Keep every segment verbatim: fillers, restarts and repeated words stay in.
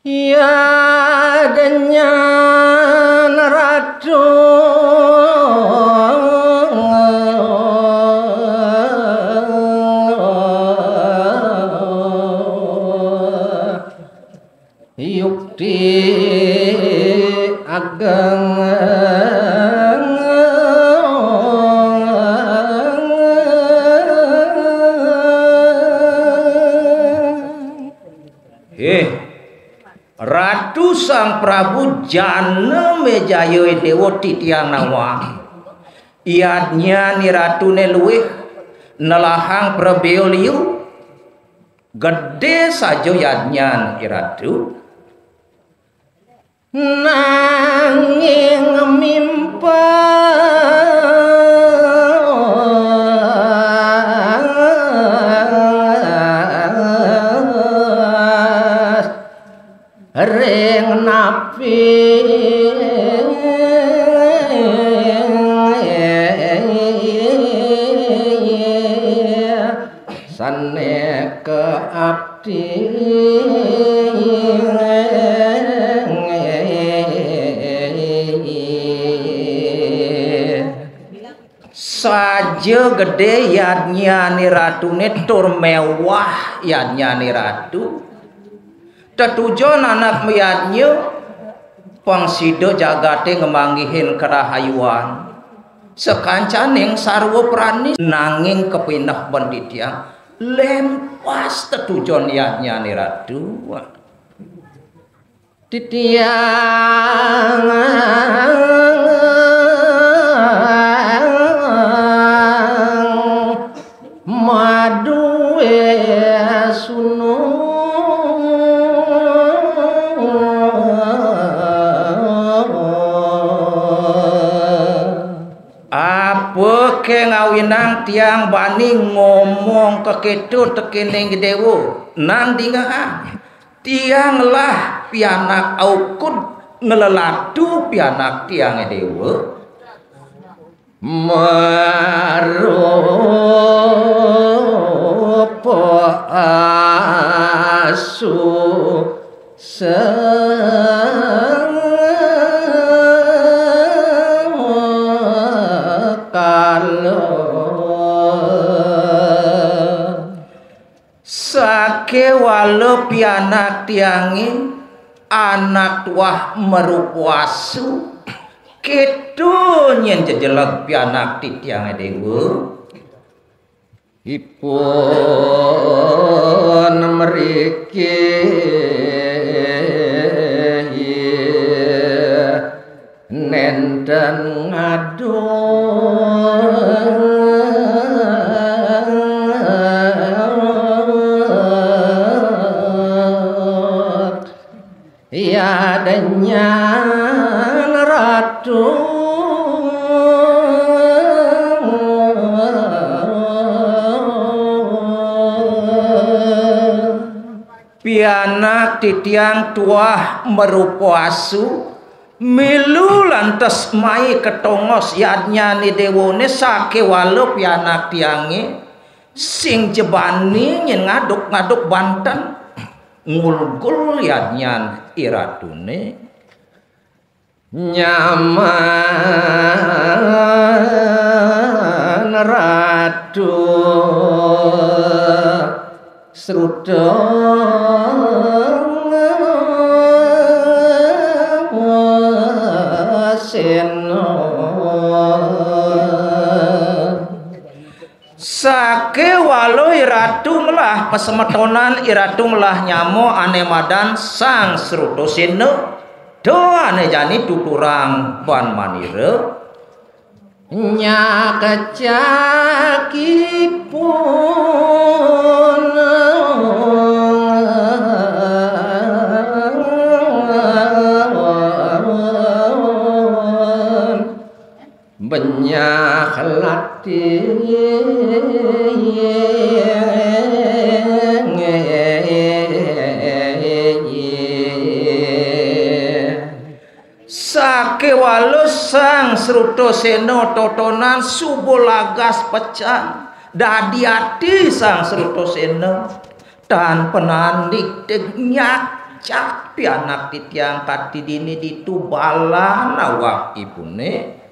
Yadnyan Ratu Yukti Ageng. Eh, Ratu Sang Prabu Janamejaya Déwa titiang nawang. Yadnyan Iratuné luih nelahang prabéa liu. Gedé saja yadnyan Iratu. Nanging mimpes ring napi sané kaabdi. Saja gedé yadnyané ratuné tur méwah yadnyané ratu. Tetujon anak mayadnya, pang sida jagaté ngamanggihin karahayuan. Sakancaning sarwa prani nanging kapineh benditian lempas tetujon yadnyané ratu. Titiang madué sunu. Apa ké ngawinang tiang bani ngomong kakéto tekéning déwa? Nang dingehang. Tiang ngelah pianak aukud nglelatu pianak tiangé déwa. Marupa asu sekala. Sakéwala pianak tiangé anak tuah marupa asu, kéto nyén jejeleg pianak titiangé déwa. Ipun mriki nénten ngaduk. Yadnyan Ratu. Pianak titiang tuah marupa asu, milu lantas mai ka tongos yadnyané déwané sakéwala pianak tiangé, sing ja bani nyén ngaduk-ngaduk banten, ngulgul yadnyan iratuné. Nyaman Ratu Sruta Séna. Sakéwala iratu ngelah pasemetonan, iratu ngelah nyama ané madan Sang Srutasena, da ané jani tuturang ban manira. Nyakecakipun benyah lati. Sakéwala Sang Srutasena totonan suba lagas pecang. Dadi ati Sang Srutasena tan panandik tegnyak. Cak pianak titiang kati dini ditu balan awak ipuné.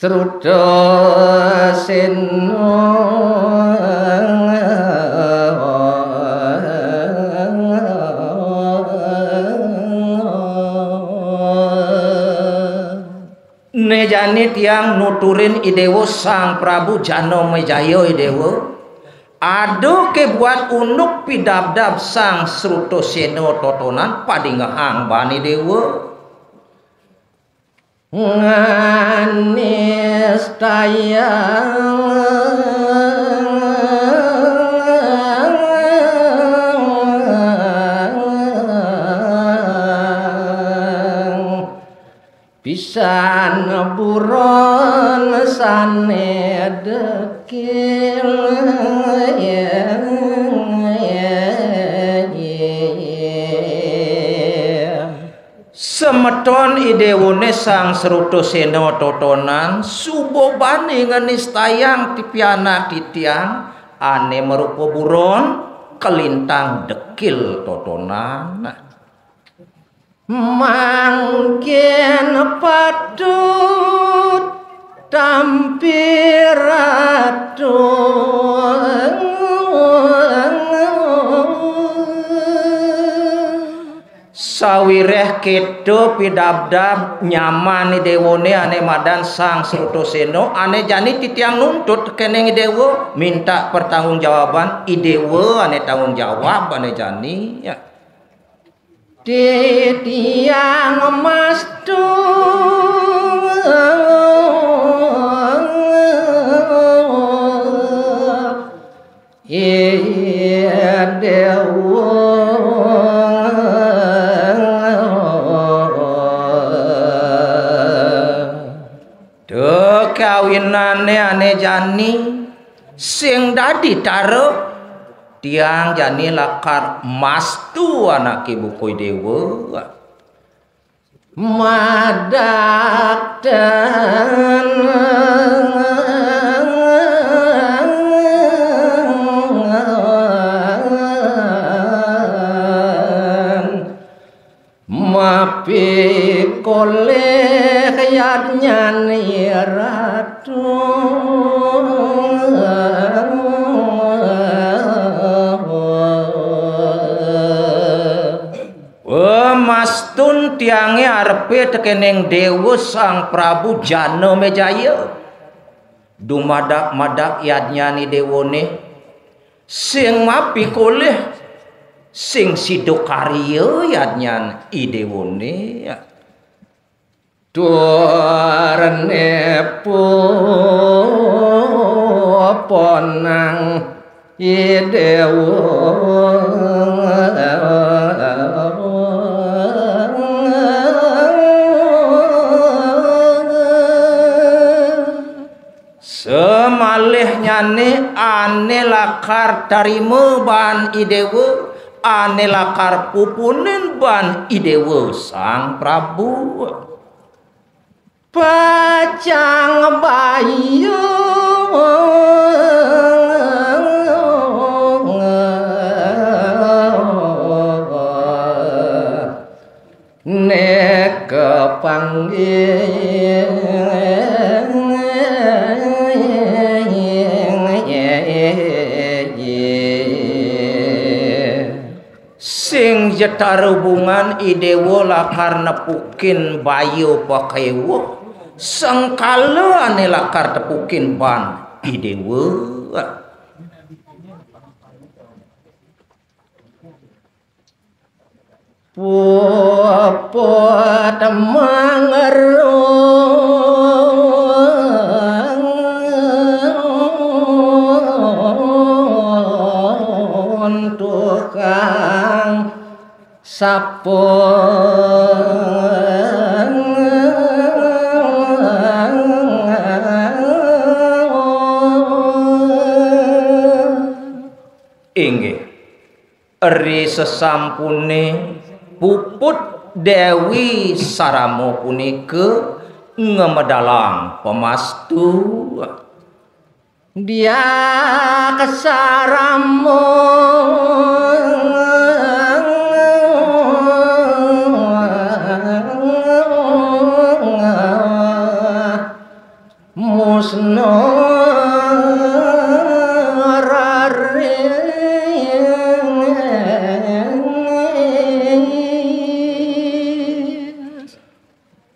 Srutasena. Né jani tiang nuturin I Déwa Sang Prabu Janamejaya, I Déwa. Ada ké buat unduk pidabdab Sang Srutaséna totonan padingehang baan I Déwa. Nganistayang pisan buron sané dekil. Semeton I Déwané Sang Srutaséna totonan, suba bani nganistayang ti pianak titiang ané marupa buron kalintang dekil totonan. Mangkin patut tampi ratu. Sawiréh kéto pidabdab nyaman I Déwané ané madan Sang Srutaséna, ané jani titiang nuntut kéning I Déwa, minta pertanggungjawaban, I Déwa ané tanggung jawab ané jani. Ya. Titiang mastu, I Déwa. Duh, kawinané ané jani sing dadi tara, tiang jani lakar mastu anaké buka I Déwa. Madak ten mapikolih yadnyané ratu. Wah, mastun tiangé arepé tekéning Déwa Sang Prabu Janamejaya. Dumadak-madak yadnyané Déwané, sing mapikolih, sing sida karya yadnyan I Déwané. Turné puponang I Déwa. Samalihnyané ané lakar tarima baan I Déwa, ané lakar pupunin baan I Déwa Sang Prabu. Pacang bayu né kapanggih. Sing ja tarubungan I Déwa lakar nepukin baya pakéwuh, sengkala ané lakar tepukin baan I Déwa. Puput mangruntuhang sapung. Inggih. Ri sesampuné Puput Dewi Sarama punika ngamedalang pamastu. Diak Sarama musna raris.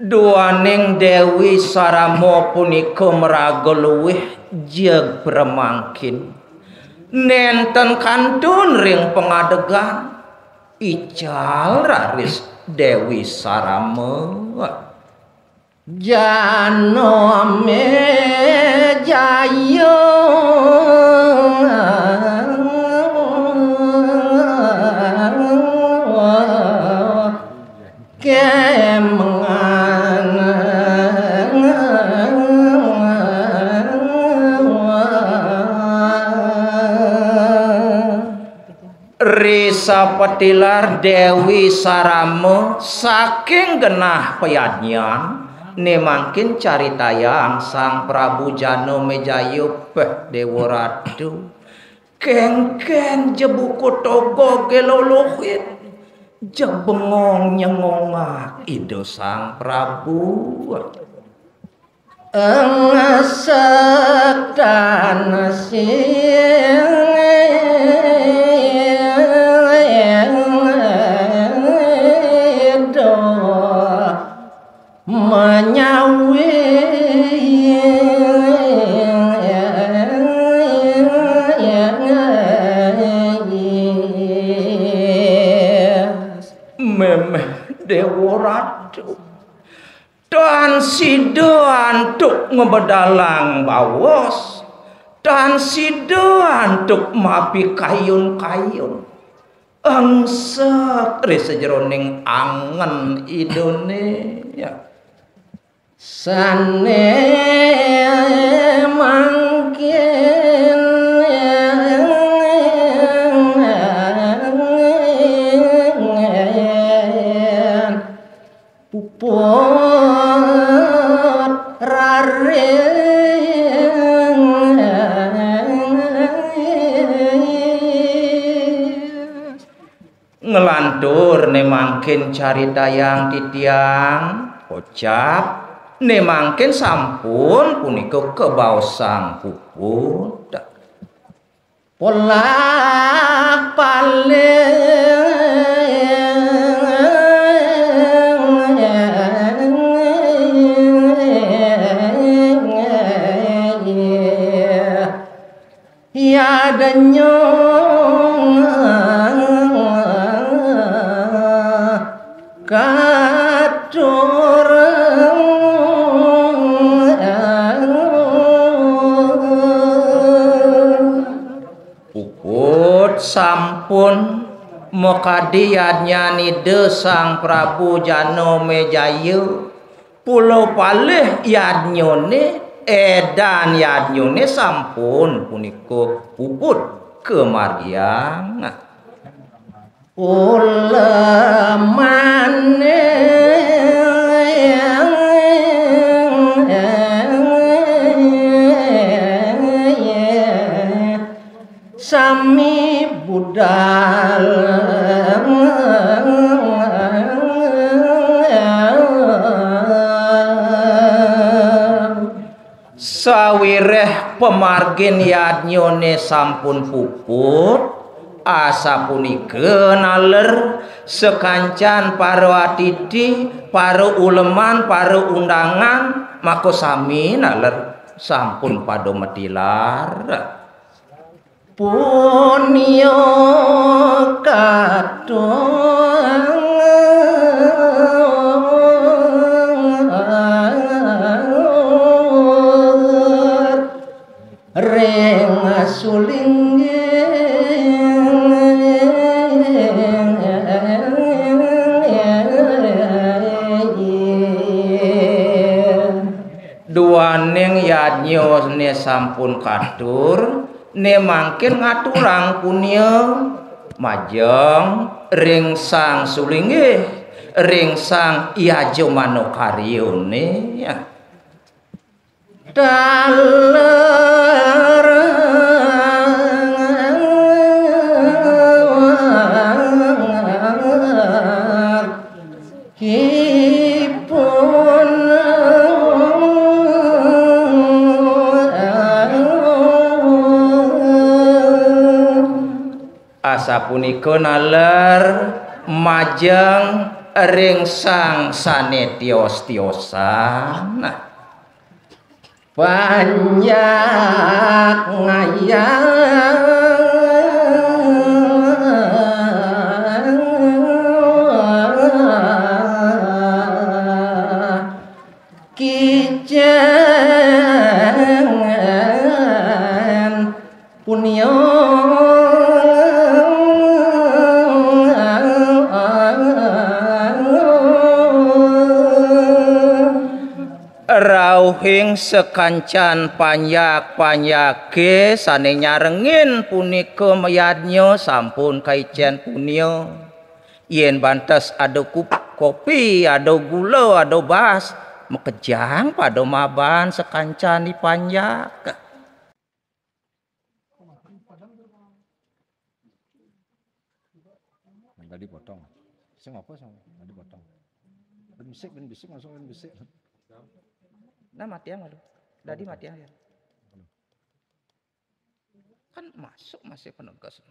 Duaning Dewi Sarama punika maraga luih jeg pramangkin. Nenten kantun ring pangadegan. Ical raris Dewi Sarama. Janamejaya kemengan. Risa patilar Dewi Sarama saking genah payadnyan, né mangkin caritayang Sang Prabu Janamejaya. Péh, Déwa Ratu, kénkén ja buka toga gé lolohin, ja bengong nyengongak Ida Sang Prabu. Ing sektan sida menyawi. Méméh Déwa Ratu. Tan sida antuk ngabedalang baos, tan sida antuk mapikayun-kayun. Engsek ri sajeroning angen Idané. Sané mangkin puput raris. Nglantur né mangkin caritayang titiang, kocap, né mangkin sampun punika kabaosang puput. Polah palih yadnya katur. Puput sampun makadi yadnyan Ida Sang Prabu Janamejaya. Polah palih yadnyané, édan yadnyané sampun punika puput kamargiang. Ulamané sami budal. Sawiréh pamargin yadnyané sampun puput, asapunika naler sakancan para atiti, para uleman, para undangan, makasami naler sampun pada matilar. Punya katur ring sulinggih. Duaning yadnyané sampun katur, né mangkin ngaturang punia. Majeng ring sang sulinggih, ring sang yajamana karyane, ya. Taler kipun. Asapunika naler majeng ring sang sane tios-tiosan. Panjak ngayah kicen punia. Rauhing sakancan panjak-panjake sane nyarengin punika mayadnya sampun kaicen punia. Yen bantes ada kup-, kopi, ada gula, ada bas, makejang pada maban sakancan di panjak. Tadi potong. Sing apa sing tadi potong? Ben bisik, ben bisik, masuk ben bisik. Nah, matiang, aduh. Tadi matiang, ya. Kan masuk masih penegas.